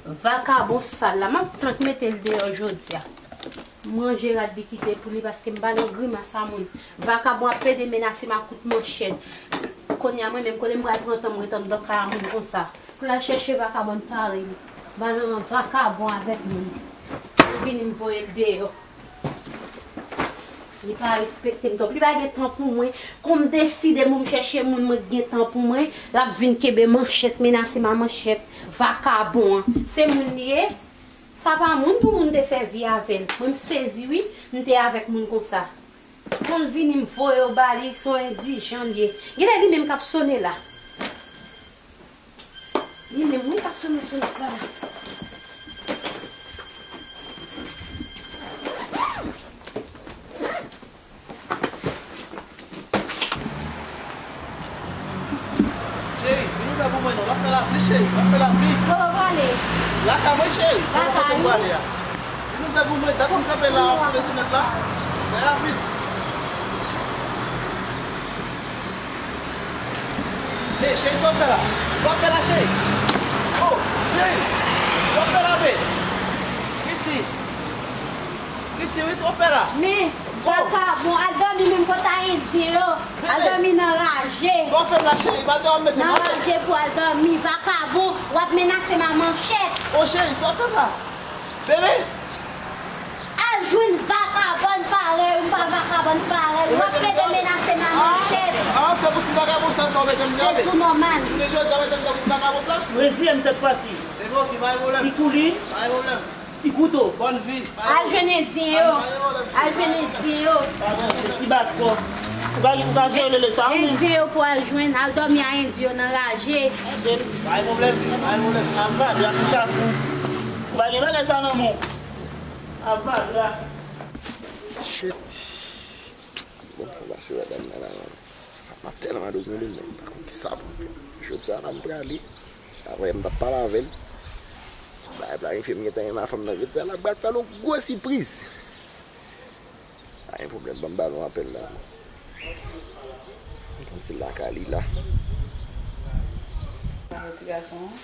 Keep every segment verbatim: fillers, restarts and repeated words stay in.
Vakabon sal la, m ap flank mete l deyò jodi a. Manje rad li kite pou li paske m pa nan grimas a moun. Vakabon ap pede menase m ak kout manchèt. Kounye a mwen menm kote m pral pran tan m ret anndan kay a moun konsa. Pou l al chèche vakabon parèy li. Valan an vakabon avèk moun. Li vini m voye l deyò. Li pa respekte m twòp. Li pa gen tan pou mwen. Kon m deside pou m chèche moun, mwen gen tan pou mwen. L ap vin kenbe manchèt, menase m a manchèt. Vakabon an. Se moun li ye? Sa pa moun pou moun te fè vi avè l. Mwen m sezi wi, m te avèk moun konsa. Kon l vini m voye yo ba li, se yon endijan l ye. Genlè li menm k ap sone la. Li menm wi k ap sone sonèt la la. Cheri, vin ouvè pou mwen non, l ap fè lapli cheri, l ap fè lapli. Kote w prale? Lakay mwen cheri, kote w prale a? Vin ouvè pou mwen, dat m kanpe la, w ap sone sonèt la. Fè rapid. Men, cheri, sa w fè la? Sa w fè la, cheri? Oh, cheri, sa w fè la, babe? Christy. Christy, wi, sa w fè la? Men, vakabon, al dòmi menm kote a endyen yo. Al dòmi nan raje. Sa w fè la, cheri? Pa dòmi, mete. Nan raje pou al dòmi, vakabon, w ap menase m a manchèt. Oh, cheri, sa w fè la? Bebe? Al jwenn vakabòn parèy ou, m pa vakabòn parèy ou. W ap plede menase m a manchèt. Ah, se pou ti vakabon sa, sa w mete m dèyò. Se tou nòmal. Jounen jodi a, w mete m dèyò pou ti vakabon sa? Reziye m sèt fwa si. Epi oke, pa gen pwoblèm. Ti koulin. Pa gen pwoblèm. Ti kouto. Bòn vi. Al jwenn endyen yo. Al jwenn endyen yo. Pa bon, se ti bat kò. Ou ka, ou ka jere lele sa, ou menm. Endyen yo pou al jwenn, al dòmi a endyen yo nan raje. Pa gen pwoblèm, pa gen pwoblèm. Al vale ak kafou. Ou pa gen bagay sa nan men w. Al vale la. Shit. Bon, sa pase madanm nan la, man. M ap tèlman domine, men m pa konn kisa pou m fè. Jodi a la, m prale. Apre, m t ap pale avè l. Bagay planifye, m gentan renmen a fanm nan. Jodi a la, m pral fè l yon gwo sipriz. Pa gen pwoblèm, ban m ba nou apèl la. M konn si l lakay li la. Ti gason an.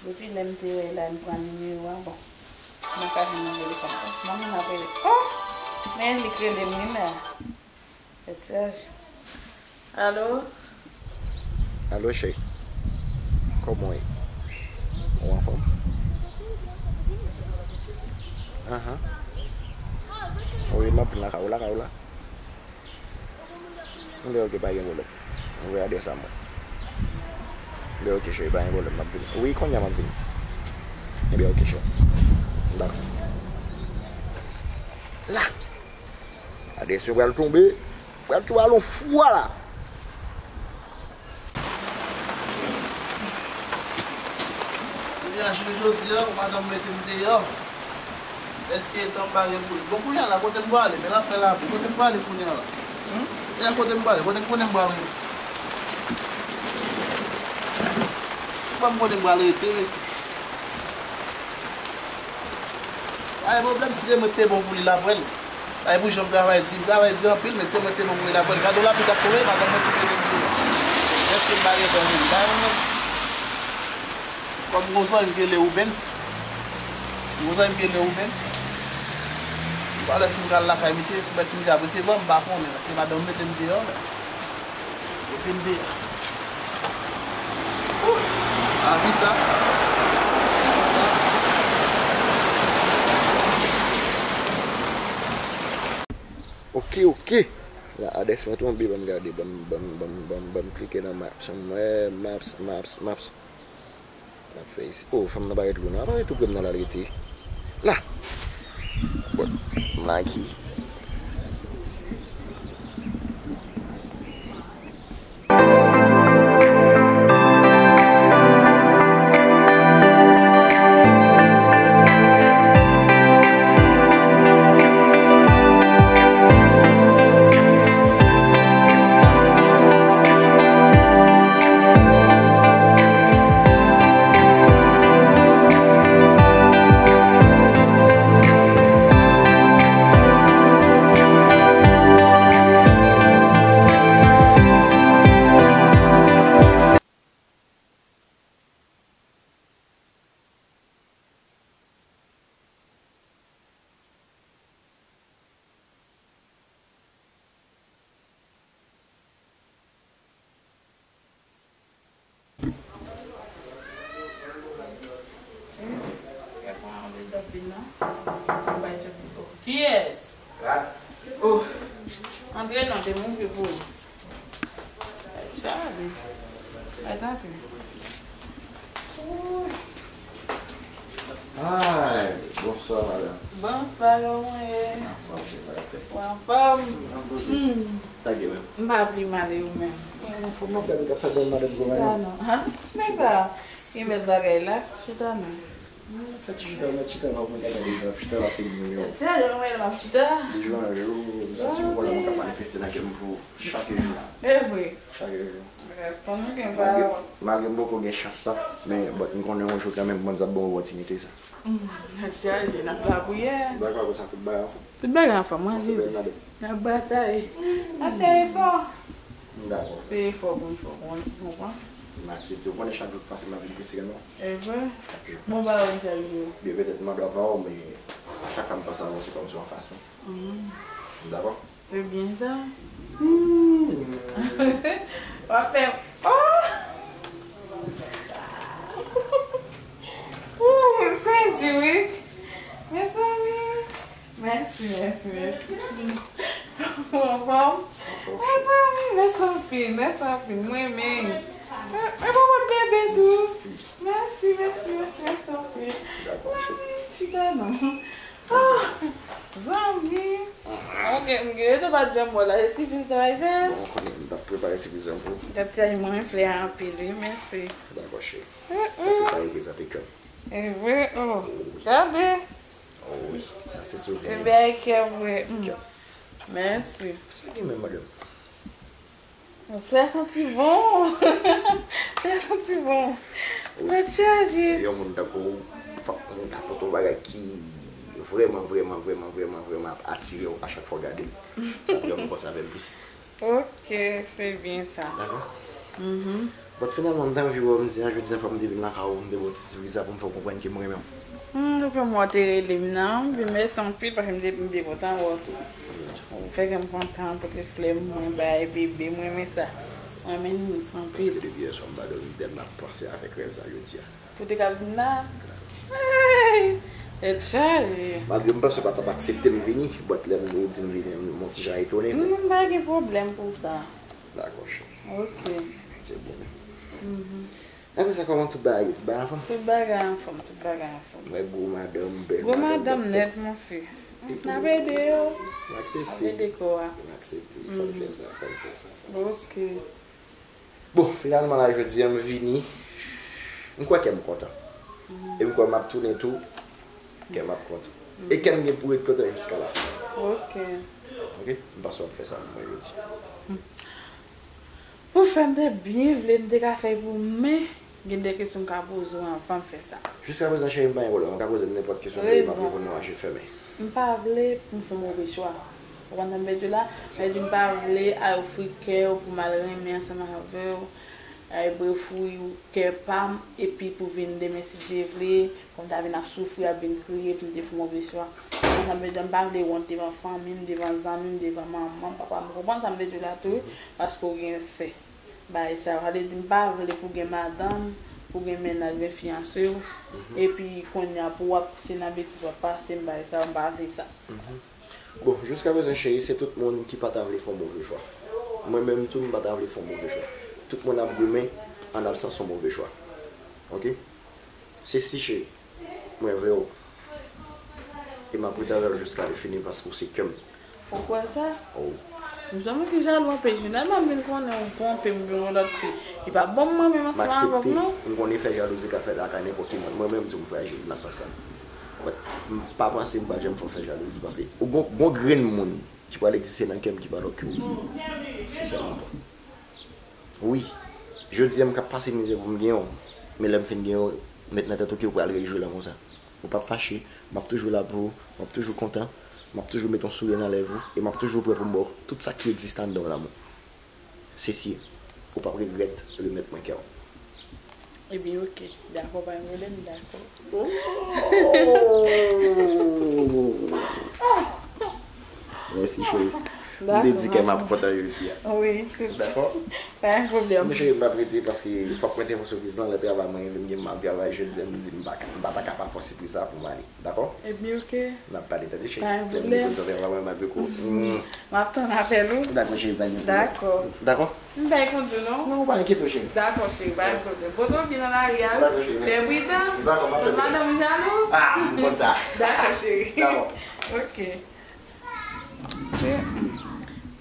Depi lè m te wè l la, m pran nimewo a, bon. M pa ka jwenn nan telefòn. Manman m ap rele. Oh! Men li k rele m wi, mè. Tèt chaje. Alo? Alo, cheri. Kòman w ye? Ou anfòm? Ahan. Wi, m ap vin lakay ou, lakay ou la. Enben, oke, pa gen pwoblèm. Voye adrès a mwen. Enben, oke, cheri, pa gen pwoblèm, m ap vini. Wi, kounye a m ap vini. Enben, oke, cheri. Dakò. La! Adrès yo pral tonbe. Pral tou al yon fwa la. Kounye a, jounen jodi a, ou madanm mete m deyò. Èske tan pa gen pou li? Bon, kounye a la, kote m prale? Men l ap fè lapli. Kote m prale kounye a la? Hmm? Kounye a, kote m prale? Kote m konnen m pral rete? Ou pa m konnen m pral rete, mesye. Pa gen pwoblèm, si se mwen ki te bon pou li, l ap wè l. Pa gen pou jan m travay di, m travay di anpil, men se mwen ki te bon pou li, l ap wè l. Gade yon lapli k ap tonbe, madanm mwen ki mete m deyò. Èske m pa gen tan pou li? Pa gen pwoblèm. Kòm gon zanmi ki rele Rubens. Gon zanmi ki rele Rubens. M pa wè si m pral lakay misye, m wè si m ka apresye, bon, m pa konnen, paske madanm mete m deyò. Mete m deyò. Ou! Lavi sa. Oke, oke. La, adrès mwen tonbe, ban m gade, ban m, ban m, ban m, ban m, ban m klike nan maps. Mwen, maps, maps, maps. N ap fè isi. Oh, fanm nan parèt lwen nan. Parèt tou pre m nan l al rete. La. Bon, m lage. Antre non, te move pou ou. Chaje. Ay, tante. Ay, bonswa, madanm. Bonswa, kòman w ye? Anfòm, se sa k fè. Ou anfòm? Hmm. Tagye menm. M pa pli mal, e ou menm? Mwen anfòm, m ap gade kap fè bèl madanm gwo madanm. Chita non. Ha? Men sa, ki bèl bagay la? Chita non. Fè ti chita, mèt chita la, ou konn gade, chita la, se moun yo. Chita, yo, mwen, m ap chita. Di jou an jou, m santi m konnen mwen ka manifeste nan kè m pou chak jou. E vre. Chak jou. Tann ou gen pawòl. Malgre m poko gen chans sa, men, but, m konnen yon jou kanmenm, Bondye ap ban m opòtinite sa. Hmm, tèt chaje, n ap lapriyè. Dakò, konsa tout bagay anfòm. Tout bagay anfòm, mwen vize. N ap batay. N ap fè efò. M dakò. Se efò pou n fè, ou konprann? M aksepte. Ou konnen chak jou k pase, m ap vin pi serye, non? E vre? Chak jou. Bon, ba ou chak jou. Byen, petèt m mande w pawòl, men a chak fwa m panse a ou, se kòmsi yon fason. Hmm. M dakò. Se byen sa. Hmm. W ap fè, oh! Ooh, m sezi, wi. Mezanmi. Mèsi, mèsi, mèsi. Ou anfòm? Mezanmi, mèsi anpil, mèsi anpil. Mwen renmen. Mwen, mwen, mwen bebe tou. Mèsi, mèsi, mèsi, mèsi anpil. Dakò, cheri. Chita non. Ah, zanmi. Ok, m gen reto pa t janm wè la, e sipriz la, e fè. Bon, ou konnen, m t ap prepare sipriz lan pou ou. Gad ti mwen flè anpil, wi, mèsi. Dakò, cheri. Paske sa reprezante kè m. E vre, oh. Gade. Oh, wi, sa se souvni. E bèl kè vre. Mm. Kè. Mèsi. Sa gen menm, madanm? Frè santi bon. Frè santi bon. Tèt chaje. Yon moun tankou w, fòk moun ta pote yon bagay ki vrèman, vrèman, vrèman, vrèman, vrèman ap atire w a chak fwa w gade l. Sa fè m panse avè l plis. Ok, se byen sa. Dakò? Mhm. But finalman, m te anvi wè w, m di, a, jodi a fò m te vin lakay ou, m te ba w ti sipriz sa pou m fè w konprann ke m renmen w. Hmm, depi yon mwa w te rele m nan, m di mèsi anpil paske m te, m te kontan wè w tou. Ou fè kè m kontan, pote flè m, mwen bay bebe, m renmen sa. Mwen renmen nou anpil. Paske depi yè swa m pa dòmi, m tèlman ap panse avèk rèv sa jodi a. Pou te ka vin la? Hey! Tèt chaje. Malgre m panse w pa t ap aksepte m vini, but lè m, ou di m vini, m, m yon ti jan etone. M pa gen pwoblèm pou sa. Dakò, cheri. Ok. Se bon. Mhm. Apre sa, kòman tout bagay ye? Tout bagay anfòm? Tout bagay anfòm, tout bagay anfòm. M wè gwo madanm, bèl madanm, bèl tèt. Gwo madanm nèt, monchè. N ap ede yo. M aksepte. N ap ede kò a. M aksepte. Fò n fè sa, fò n fè sa, fò n fè sa. Ok. Bon, finalman la, jodi a, m vini. M kwè kè m kontan. Mhm. E m kwè m ap tounen tou. Kè m ap kontan. E kè m gen pou ret kontan jiska la fen. Ok. Ok? M panse w ap fè sa pou mwen jodi. Pou fè m te byen vle, m te ka fè l pou ou, men gen de kesyon m ka poze w anvan m fè sa. Jiska prezan, cheri, m pa gen pwoblèm. Ou ka poze m nenpòt kesyon, cheri, m ap reponn ou a je fèmen. M pa vle pou m fè yon move chwa. Ou konprann sa m vle di w la? Sa vle di m pa vle al ofri kè w pou m al renmen ansanm avè w, al ofri w kè pa m, epi pou vin demen, si Dye vle, pou m ta vin ap soufri, ap vin kriye, pou m te fè yon move chwa. Ou konprann sa m vle di w la? M pa vle wont devan fanmi m, devan zanmi m, devan manman m, papa m. Ou konprann sa m vle di w la tou, wi? Paske w gen sè. Bagay sa yo. Sa vle di m pa vle pou gen madanm, pou gen mennaj, gen fiyanse w, epi kounye a pou w ap, se nan betiz w ap pase m, bagay sa yo, m pa vle sa. Mhm. Bon, jiska prezan, cheri, se tout moun ki pa ta vle fè yon move chwa. Mwen menm tou, m pa ta vle fè yon move chwa. Tout moun ap goumen an absans yon move chwa. Ok? Se si, cheri. Mwen vle w. E m ap ret avè w jiska lefini paske w se kè m. Ou kwè sa? Oh. M se yon moun ki jalou anpil. Jeneralman, m vin konnen ou twonpe m pou yon lòt fi. Li p ap bon pou mwen menm ansanm avè w, non. M aksepte. M konnen fè jalouzi ka fèt ak nenpòt ki moun. Mwen menm tou, m frajil nan sans sa. But, m pa panse m pral janm fè w fè jalouzi paske ou gon, gon grenn moun ki pral egziste nan kè m ki pa lòt ke ou. Sensèman. Wi. Jodi a, m ka pase mizè pou m genyen w. Men lè m fin genyen w, met nan tèt ou ke ou pral rejwi lanmou sa. Ou p ap fache, m ap toujou la pou ou, m ap toujou kontan, m ap toujou met yon souri nan lèv ou, e m ap toujou prè pou m ba w tout sa ki egziste anndan w lanmou. Sesi, ou p ap regrèt remèt mwen kè w. Ebyen, ok. Dakò, pa gen pwoblèm, dakò. Oh! Mèsi, cheri. M te di kè m ap kontan jodi a. Wi. Dakò? Pa gen pwoblèm. Mwen cheri, m p ap rete paske fòk mwen te fè sipriz lan, lè travay mwen rive, m gen mal travay jodi a, m di m pa ka, m pa ta ka pa fè sipriz la pou m ale. Dakò? Ebyen, oke. N ap pale, tande, cheri. Pa gen pwoblèm. Lè m depoze travay mwen, m ap ekou. M ap tann apèl ou. Dakò, cheri, pa gen pwoblèm. Dakò. Dakò? M pa gen kont ou, non? Non, ou pa enkyete w, cheri. Dakò, cheri, pa gen pwoblèm. Pote w byen nan lari a, wi. Dakò, cheri, mèsi. Fè pridan. Dakò, m ap fè pridan. Tout madanm jalou. Ah, m konn sa. Dakò, cheri. Dakò. Oke. Se,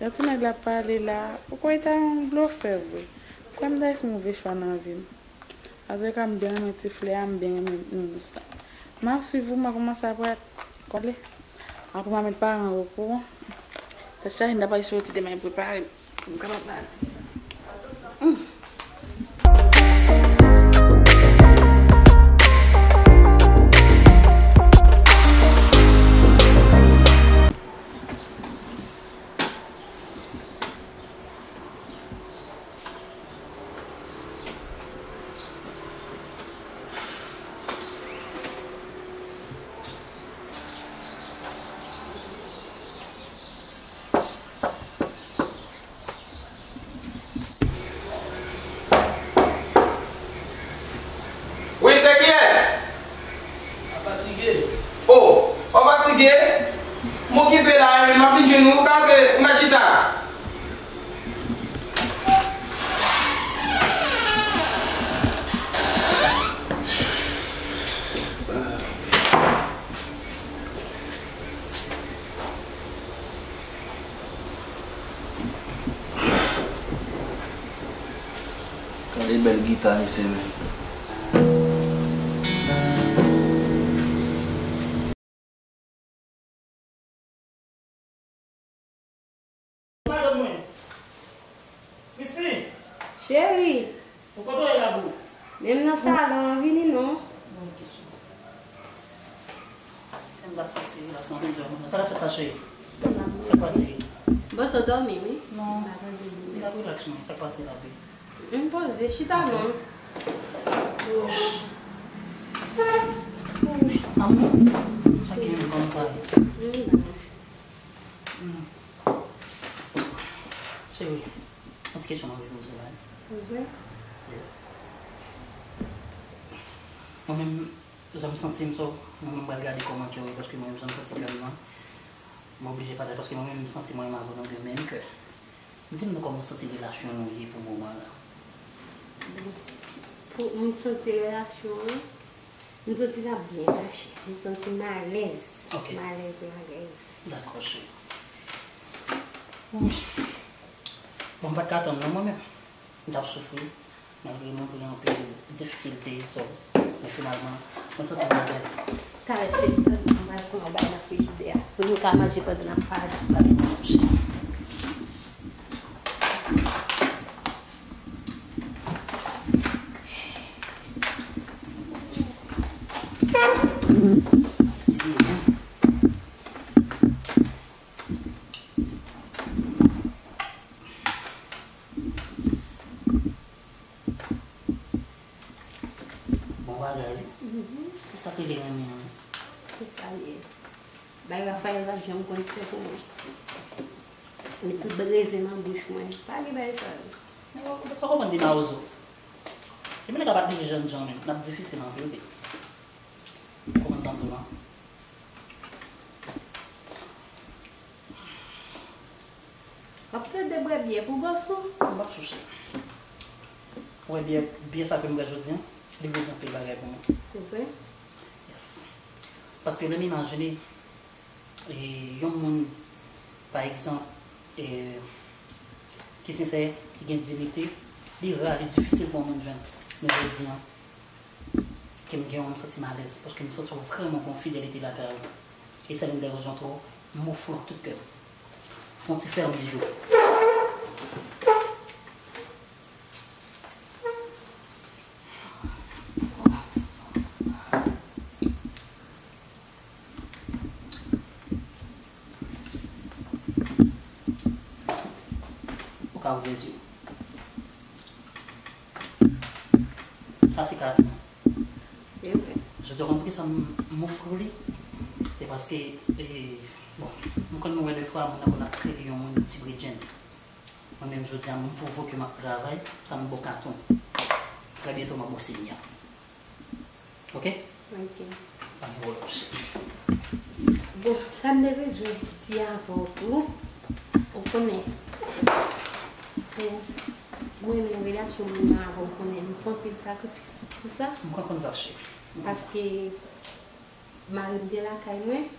jan ti nèg la pale la, ou kwè li ta yon blofè vre? Ou kwè m ta fè move chwa nan vi m? Antouka, m byen renmen ti flè a, m byen renmen nounours la. M ap swiv ou, mwen kòmanse apre kole. Apre m ap met paran yo okouran. Tèt chaje, m ta pral soti demen prepare m pou m kapab pale. Wi, se kiyès? M fatige. O, w fatige? M okipe la, m ap vin jwenn ou, ou ka antre, ou mèt chita. Gade bèl gita misye men. Madanm mwen. Christine! Cheri! Ou kote w ye la boo? Men m nan salon an, vini non. Ok, cheri. Tèm dat fatige la, san konn sa k ap fèt la, cheri. Sa k pase? Bon, sa w dòmi, wi? Non. M ap relax mwen. Sa k pase la, baby? M poze, chita non. Anfèt. Ouch. Ouch. Amou. Sa gen yon kòm sa ye. Mm. Cheri, yon ti kesyon mwen vle poze w la. Ouvè. Yes. Mwen menm, jan m santi m, so, mwen menm m pral gade kòman kè w ye, paske mwen menm jan m santi kè m nan, mwen oblije pataje, paske mwen menm m santi mwen menm avè w, nou gen menm kè. Di m non kòman w santi relasyon nou ye pou moman la. Pou m santi relasyon an, m santi l ap byen mache. M santi m alèz. Ok. M alèz, m alèz. Dakò, cheri. Bon, m pa t ka tann non mwen menm. M t ap soufri. Malgre mwen gen anpil difikilte, so, men finalman, mwen santi m alèz. Talè chita, mwen pral pran yon bagay nan frijidè a. Pou nou ka manje pandan n ap pale. Bon bagay, wi. Mhm. E sa k rele renmen an? Se sa l ye. Bay Raphaël pa t janm konn fè pou mwen. Li tout rezen nan bouch mwen. Pa gen bagay sa yo. Sa w konprann de mawozo? Depi nèg la pa t rive jènjan menm, l ap difisil anpil, baby. Ou konprann sa m di w lan? W ap plede bwè byè pou bòs ou? M p ap chouche. Ou wè byè, byè sa ke m bwè jodi a, li vle di anpil bagay pou mwen. Se vre? Yes. Paske lè m imajine, e, yon moun, pa egzanp, e, ki sensè, ki gen diyite, li ra, li difisil pou yon moun jwenn. Men jodi a, ke m gen w, m santi m alèz, paske m santi w vrèman gen yon fidelite lakay ou. E sa youn dè rezon tou, m ofri w tout kè m. Fè yon ti fèmen je w. Ou ka ouvè je w. Sa se karaktè mwen. Se vre. Jodi a, ou konn poukisa m, m ofri w li? Se paske, e, Bon, m konn nou wè defwa moun nan konn ap trete yon moun ti bredjenn. Mwen menm jodi a, m pwovoke m ap travay, sa m bo katon. Trè byento m ap bo senya. Ok? Ok. Pa gen pwoblèm, cheri. Bon, sa m te bezwen di avè w tou, ou konnen, pou mwen menm relasyon mwen avè w, ou konnen, m fè anpil sakrifis pou sa. M konn sa, cheri. M konn sa. Paske mari m te lakay mwen,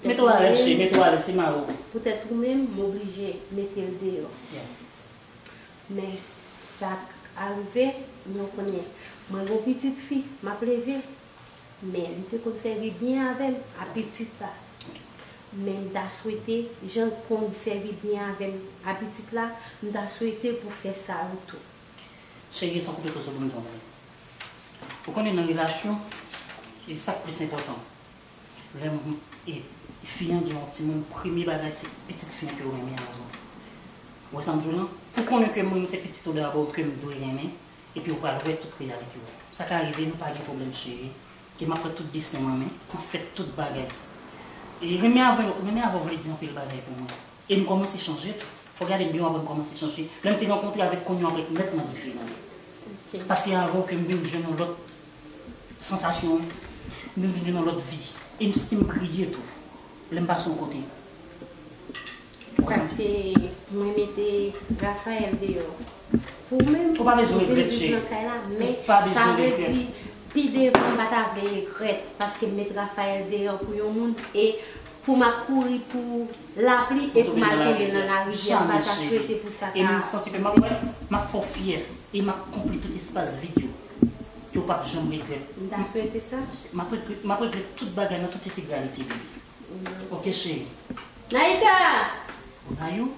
Mete w alèz, cheri, mete w alèz, se mari w. Poutèt ou menm, m oblije mete l deyò. Yeah. Men, sa k arive, nou konnen, mwen gen yon pitit fi, m ap leve, men li te konn sèvi byen avè m, a pitit la. Men m ta swete, jan l konn sèvi byen avè m, a pitit la, m ta swete pou fè sa yo tou. Cheri, san koupe koze w, ban m di w yon bagay. Ou konnen nan relasyon, e sa k plis enpòtan. Lè m, e, fi an gen yon timoun, premye bagay se pitit fi an ke w renmen avan. Ou wè sa m di w lan? Pou konnen ke mwen se pitit ou dabò ke m dwe renmen, epi ou pral wè tout reyalite w. Sa ka rive, nou pa gen pwoblèm, cheri. Ke m ap pran tout desten m an men, m ap fè tout bagay. E renmen avè, renmen avè w vle di anpil bagay pou mwen. E m kòmanse chanje tou. Fò w gade m byen, w ap wè m kòmanse chanje. Lè m te rankontre avèk kounye a, w ap wè nètman diferan. Ok. Paske avan ke m vin jwenn yon lòt sansasyon, m vin jwenn yon lòt vi. E m santi m griye tou. Lè m pase yon kote. Ou konprann? Paske mwen mete Raphaël deyò. Pou mwen, ou pa bezwen regrèt, cheri. Nan kay la, men sa vle di, pi devan, m pa ta vle regrèt, paske m met Raphaël deyò pou yon moun, e pou m ap kouri pou lapli, e pou m al tonbe nan larivyè, m pa ta swete pou sa ta. E m santi ke m ap, m ap fè w fyè, e m ap konpli tout espas vid yo, ke w p ap janm regrèt. M ta swete sa. M ap regrèt, m ap regrèt tout bagay nan tout entegralite, baby. Ok, cheri. Naïka! Nayou?